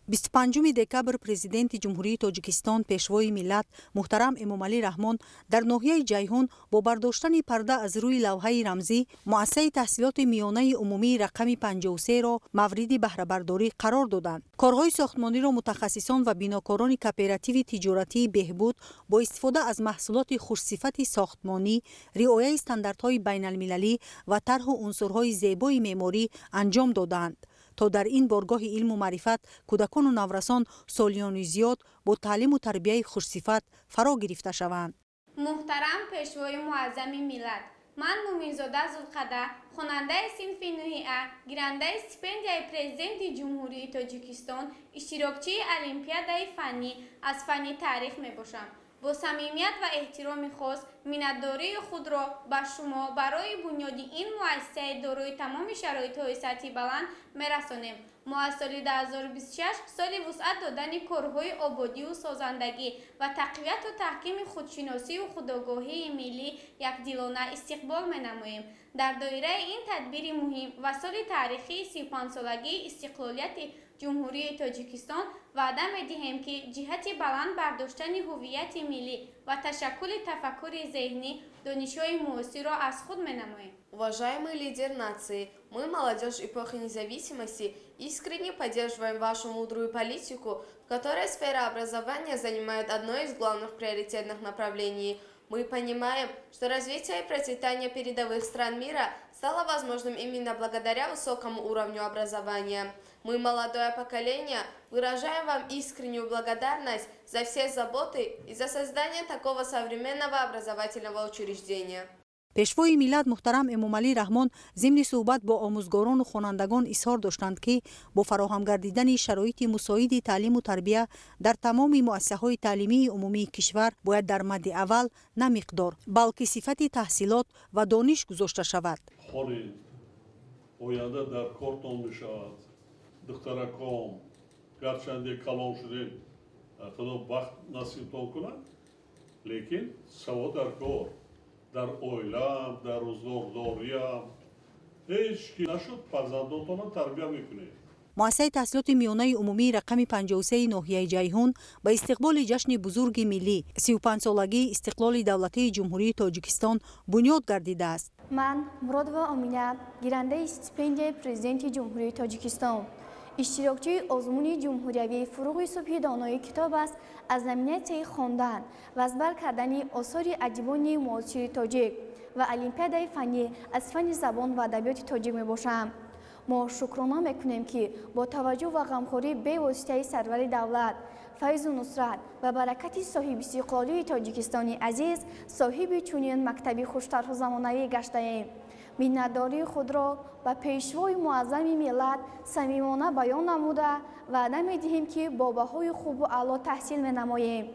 25 декабр Президенти Ҷумҳурии Тоҷикистон, Пешвои миллат муҳтарам Эмомалӣ Раҳмон дар ноҳияи Ҷайҳун бо бардоштани парда аз рӯи лавҳаи рамзӣ муассисаи таҳсилоти миёнаи умумии рақами 53-ро мавриди баҳрабардорӣ қарор доданд. Корҳои сохтмониро мутахассисон ва бинокорони кооперативи тиҷоратии «Беҳбуд» бо истифода аз маҳсулоти хушсифати сохтмонӣ, риояи стандартҳои байналмилалӣ ва тарҳу унсурҳои зебои меъморӣ анҷом додаанд, то дар ин боргоҳи илму маърифат кӯдакону наврасон солиёни зиёд бо таълиму тарбияи хушсифат фаро гирифта шаванд. Муҳтарам Пешвои Муаззами миллат, ман Муминзода Зулқада, хонандаи синфи нӯҳи А, гирандаи стипендияи Президенти Ҷумҳурии Тоҷикистон, иштирокчии олимпиадаи фаннӣ аз фанни таърих мебошам. Бо самимият ва эҳтироми хос миннатдории худро ба шумо барои бунёди ин муассисаи дорои тамоми шароитҳои сатҳи баланд мерасонем. Мо аз соли 2026, соли вусъат додани корҳои ободию созандагӣ ва тақвияту таҳкими худшиносию худогоҳии миллӣ, якдилона истиқбол менамоем. Дар доираи ин тадбири муҳим ва соли таърихии 35-солагии истиқлолияти Ҷумҳурии Тоҷикистон ваъда медиҳем, ки ҷиҳати баланд бардоштани ҳуввияти миллӣ ва ташаккули тафаккури зеҳнӣ донишҳои муосирро аз худ менамоем. Уважаемый лидер нации, мы, молодежь эпохи независимости, искренне поддерживаем вашу мудрую политику, в которой сфера образования занимает одно из главных приоритетных направлений. Мы понимаем, что развитие и процветание передовых стран мира стало возможным именно благодаря высокому уровню образования. Мы, молодое поколение, выражаем вам искреннюю благодарность за все заботы и за создание такого современного образовательного учреждения. Пешвои миллат муҳтарам Эмомалӣ Раҳмон зимни суҳбат бо омӯзгорону хонандагон изҳор доштанд, ки бо фароҳам гардидани шароити мусоиди таълиму тарбия дар тамоми муассисаҳои таълимии умумии кишвар бояд дар мадди аввал на миқдор, балки сифати таҳсилот ва дониш гузошта шавад. Хонед, оянда дар кортон мешавад. Духтараком, гарчанде калон шудем, Худо бахт насибтон кунад, лекин савод дар кор, дар оилаам, дар рӯзгордориам, ҳеҷ ки нашуд, фарзандонтонам тарбия мекунед. Муассисаи таҳсилоти миёнаи умумии рақами 53 ноҳияи Ҷайҳун ба истиқболи ҷашни бузурги миллӣ, 35-солагии истиқлоли давлатии Ҷумҳурии Тоҷикистон бунёд гардидааст. Ман, Муродова Омина, гирандаи стипендияи Президенти Ҷумҳурии Тоҷикистон, иштирокчии озмуни ҷумҳуриявии «Фуруғи субҳи донои китоб аст» аз номинатсияи хондан ва аз бар кардани осори адибони муосири тоҷик ва олимпиадаи фаннӣ аз фанни забон ва адабиёти тоҷик мебошам. Мо шукрона мекунем, ки бо таваҷҷӯҳ ва ғамхории бевоситаи сарвари давлат, файзу нусрат ва баракати соҳибистиқлолии Тоҷикистони азиз соҳиби чунин мактаби хуштарҳу замонавӣ гаштаем. Миннатдории худро ба Пешвои Муаззами миллат самимона баён намуда, ваъда медиҳем, ки бо баҳои хубу аъло таҳсил менамоем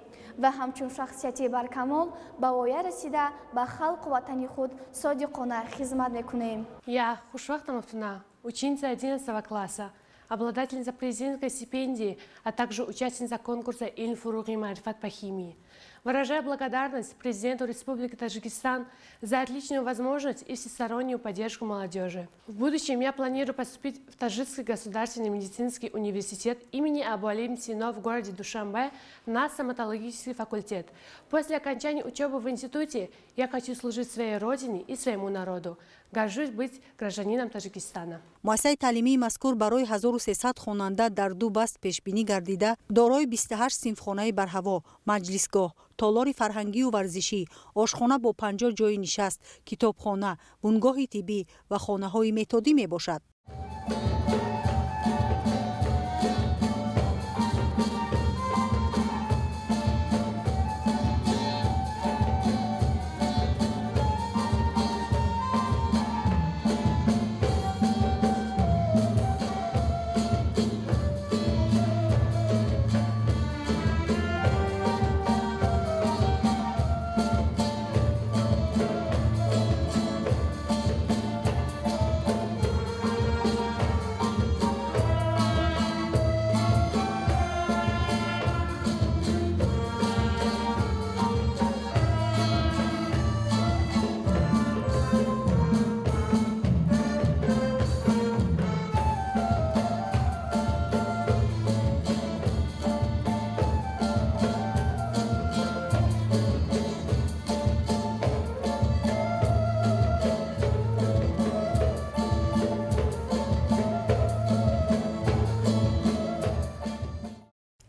ва ҳамчун шахсияти баркамол ба воя расида, ба халқу ватани худ содиқона хизмат мекунем. Я, Хушвахта Мафтуна, ученица 11 класса, обладательница президентской стипендии, а также участница конкурса «Илм фуруғи маърифат» по химии. Выражаю благодарность президенту Республики Таджикистан за отличную возможность и всестороннюю поддержку молодежи. В будущем я планирую поступить в Таджикский государственный медицинский университет имени Абуали ибн Сино в городе Душанбе на стоматологический факультет. После окончания учебы в институте я хочу служить своей родине и своему народу. Горжусь быть гражданином Таджикистана. Муассисаи таълимии мазкур барои 1300 хонанда дар ду баст пешбинӣ гардида, дорои 28 синфхонаи барҳаво, маҷлисгоҳ, толори фарҳангию варзишӣ, ошхона бо 50 ҷойи нишаст, китобхона, бунгоҳи тиббӣ ва хонаҳои методӣ мебошад.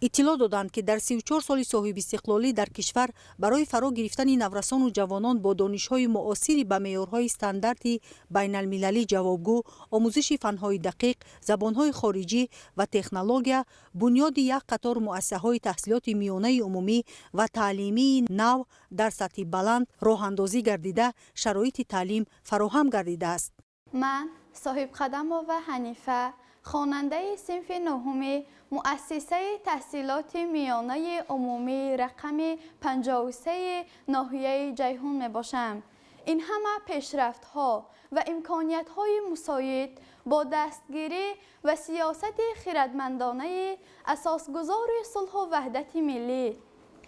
Иттилоъ доданд, ки дар 34 соли соҳибистиқлолӣ дар кишвар барои фаро гирифтани наврасону ҷавонон бо донишҳои муосири ба меъёрҳои стандарти байналмилалӣ ҷавобгӯ, омӯзиши фанҳои дақиқ, забонҳои хориҷӣ ва технология, бунёди як қатор муассисаҳои таҳсилоти миёнаи умумӣ ва таълимии нав дар сатҳи баланд роҳандозӣ гардида, шароити таълим фароҳам гардидааст. Ман Соҳибқадамова Ҳанифа, хонандаи синфи нуҳуми муассисаи таҳсилоти миёнаи умумии рақами 53 ноҳияи Ҷайҳун мебошам. Ин ҳама пешрафтҳо ва имкониятҳои мусоид бо дастгирӣ ва сиёсати хирадмандонаи асосгузори сулҳу ваҳдати миллӣ,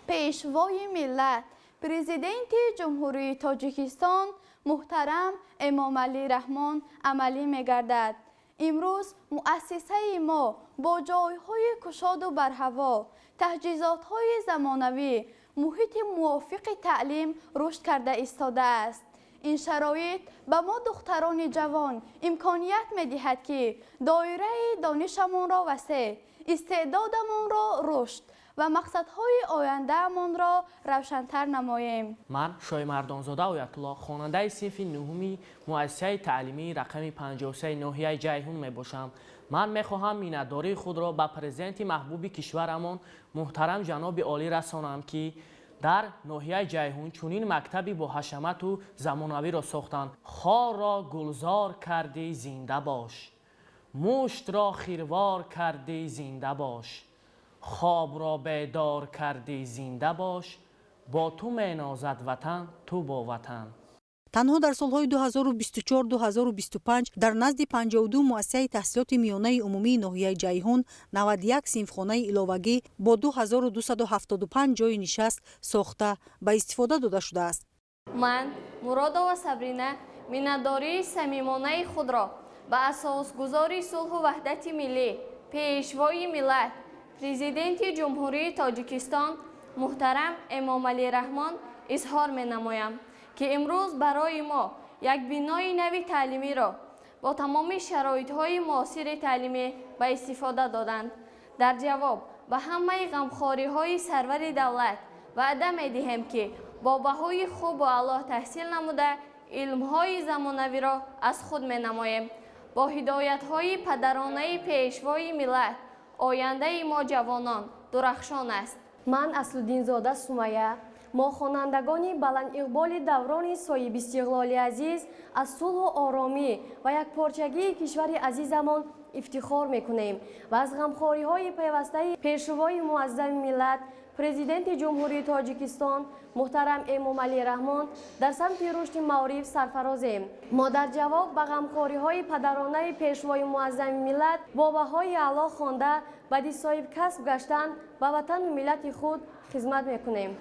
Пешвои миллат, Президенти Ҷумҳурии Тоҷикистон муҳтарам Эмомалӣ Раҳмон амалӣ мегардад. Имрӯз муассисаи мо бо ҷойҳои кушоду барҳаво, таҷҳизотҳои замонавӣ, муҳити мувофиқи таълим рушд карда истодааст. Ин шароит ба мо, духтарони ҷавон, имконият медиҳад, ки доираи донишамонро васеъ, истеъдодамонро рушд ва мақсадҳои ояндаамонро равшантар намоем. Ман Шоимардонзода Оятулло, хонандаи синфи нуҳуми муассисаи таълимии рақами 53 ноҳияи Ҷайҳун мебошам. Ман мехоҳам миннатдории худро ба президенти маҳбуби кишварамон муҳтарам ҷаноби олӣ расонам, ки дар ноҳияи Ҷайҳун чунин мактаби боҳашамату замонавиро сохтанд. Хорро гулзор кардӣ, зинда бош, муштро хирвор кардӣ, зинда бош, хобро бедор кардӣ, зинда бош, бо ту менозад ватан, ту бо ватан. Танҳо дар солҳои 2024-2025 дар назди 52 муассисаи таҳсилоти миёнаи умумии ноҳияи Ҷайҳун 91 синфхонаи иловагӣ бо 2275 ҷойи нишаст сохта ба истифода дода шудааст. Ман Муродова Сабрина миннатдории самимонаи худро ба асосгузори сулҳу ваҳдати миллӣ, Пешвои миллат, Президенти Ҷумҳурии Тоҷикистон муҳтарам Эмомалӣ Раҳмон изҳор менамоям, ки имрӯз барои мо як бинои нави таълимиро бо тамоми шароитҳои муосири таълимӣ ба истифода доданд. Дар ҷавоб ба ҳамаи ғамхориҳои сарвари давлат ваъда медиҳем, ки бо баҳои хубу аъло таҳсил намуда, илмҳои замонавиро аз худ менамоем. Бо ҳидоятҳои падаронаи Пешвои миллат ояндаи мо, ҷавонон, дурахшон аст. Ман Аслуддинзода Сумая. Мо, хонандагони баландиқболи даврони соҳибистиқлоли азиз, аз сулҳу оромӣ ва якпорчагии кишвари азизамон ифтихор мекунем ва аз ғамхориҳои пайвастаи Пешвои муаззами миллат, Президенти Ҷумҳурии Тоҷикистон муҳтарам Эмомалӣ Раҳмон дар самти рушди маориф сарфарозем. Мо дар ҷавоб ба ғамхориҳои падаронаи Пешвои муаззами миллат бо баҳои аъло хонда, баъди соҳибкасб гаштан ба ватану миллати худ хизмат мекунем.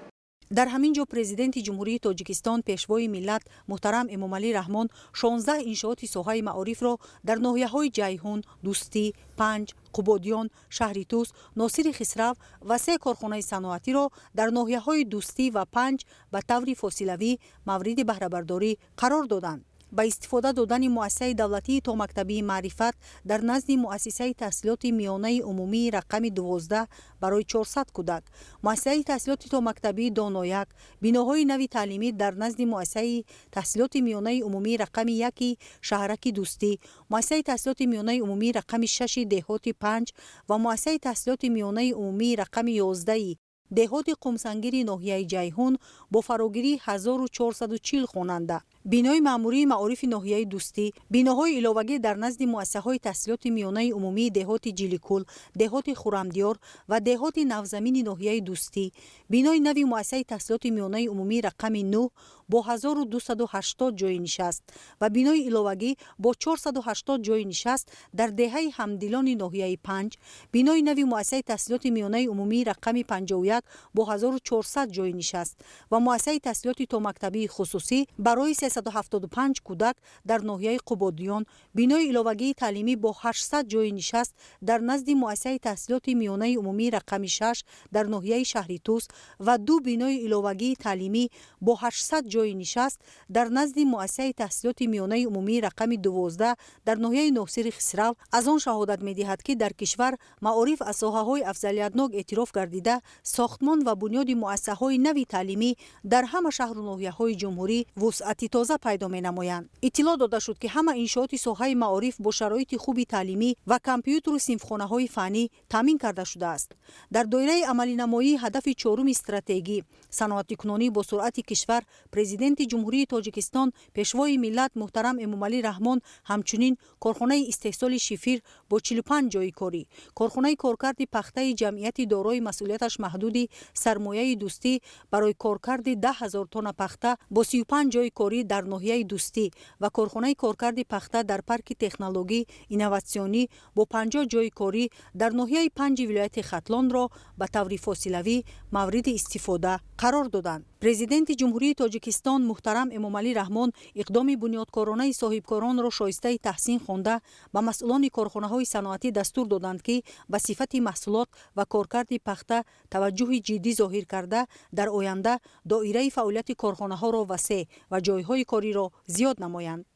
Дар ҳамин ҷо Президенти Ҷумҳурии Тоҷикистон, Пешвои миллат муҳтарам Эмомалӣ Раҳмон 16 иншооти соҳаи маорифро дар ноҳияҳои Ҷайҳун, Дӯстӣ, Панҷ, Қубодиён, шаҳри Тӯс, Носири Хисрав ва се корхонаи саноатиро дар ноҳияҳои Дӯстӣ ва Панҷ ба таври фосилавӣ мавриди баҳрабардорӣ қарор доданд. Ба истифода додани муассисаи давлатии томактабии «Маърифат» дар назди муассисаи таҳсилоти миёнаи умумии рақами 12 барои 400 кӯдак, муассисаи таҳсилоти томактабии «Донояк», биноҳои нави таълимӣ дар назди муассисаи таҳсилоти миёнаи умумии рақами 1-и шаҳраки Дӯстӣ, муассисаи таҳсилоти миёнаи умумии рақами 6-и деҳоти Панҷ ва муассисаи таҳсилоти миёнаи умумии рақами 11-и деҳоти Қумсангири ноҳияи Ҷайҳун бо фарогирии 1440 хонанда, бинои маъмурии маорифи ноҳияи Дӯстӣ, биноҳои иловагӣ дар назди муассисаҳои таҳсилоти миёнаи умумии деҳоти Ҷиликул, деҳоти Хурамдиёр ва деҳоти Навзамини ноҳияи Дӯстӣ, бинои нави муассисаи таҳсилоти миёнаи умумии рақами 9 бо 1280 ҷойи нишаст ва бинои иловагӣ бо 480 ҷойи нишаст дар деҳаи Ҳамдилони ноҳияи Панҷ, бинои нави муассисаи таҳсилоти миёнаи умумии рақами 51 бо 1400 ҷойи нишаст ва муассисаи таҳсилоти томактабии хусусӣ барои 375 кӯдак дар ноҳияи Қубодиён, бинои иловагии таълимӣ бо 800 ҷойи нишаст дар назди Муассисаи таҳсилоти миёнаи умумии рақами 6 дар ноҳияи шаҳри Тус ва ду бинои иловагии таълимӣ бо 800 ҷойи нишаст дар назди Муассисаи таҳсилоти миёнаи умумии рақами 12 дар ноҳияи Носири Хисрав аз он шаҳодат медиҳад, ки дар кишвар маориф аз соҳаҳои афзалиятнок эътироф гардида, сохтмон ва бунёди муассисаҳои нави таълимӣ дар ҳама шаҳру ноҳияҳои ҷумҳурӣ вусъати тоза пайдо менамоянд. Иттилоъ дода шуд, ки ҳама иншооти соҳаи маориф бо шароити хуби таълимӣ ва компютеру синфхонаҳои фаннӣ таъмин карда шудааст. Дар доираи амалинамоии ҳадафи чоруми стратегӣ, саноатикунонӣ бо суръати кишвар, Президенти Ҷумҳурии Тоҷикистон, Пешвои миллат муҳтарам Эмомалӣ Раҳмон ҳамчунин корхонаи истеҳсоли шифир бо 45 ҷойи корӣ, корхонаи коркарди пахтаи ҷамъияти дорои масъулияташ маҳдуди сармояи Дӯстӣ барои коркарди 10 000 тонна пахта бо 35 ҷойи корӣ дар ноҳияи Дӯстӣ ва корхонаи коркарди пахта дар парки технологӣ инноватсионӣ бо 50 ҷойи корӣ дар ноҳияи Панҷи вилояти Хатлонро ба таври фосилавӣ мавриди истифода қарор доданд. Президенти Ҷумҳурии Тоҷикистон муҳтарам Эмомалӣ Раҳмон иқдоми бунёдкоронаи соҳибкоронро шоистаи таҳсин хонда, ба масъулони корхонаҳои саноатӣ дастур доданд, ки ба сифати маҳсулот ва коркарди пахта таваҷҷӯҳи ҷиддӣ зоҳир карда, дар оянда доираи фаъолияти корхонаҳоро васеъ ва ҷойҳои кориро зиёд намоянд.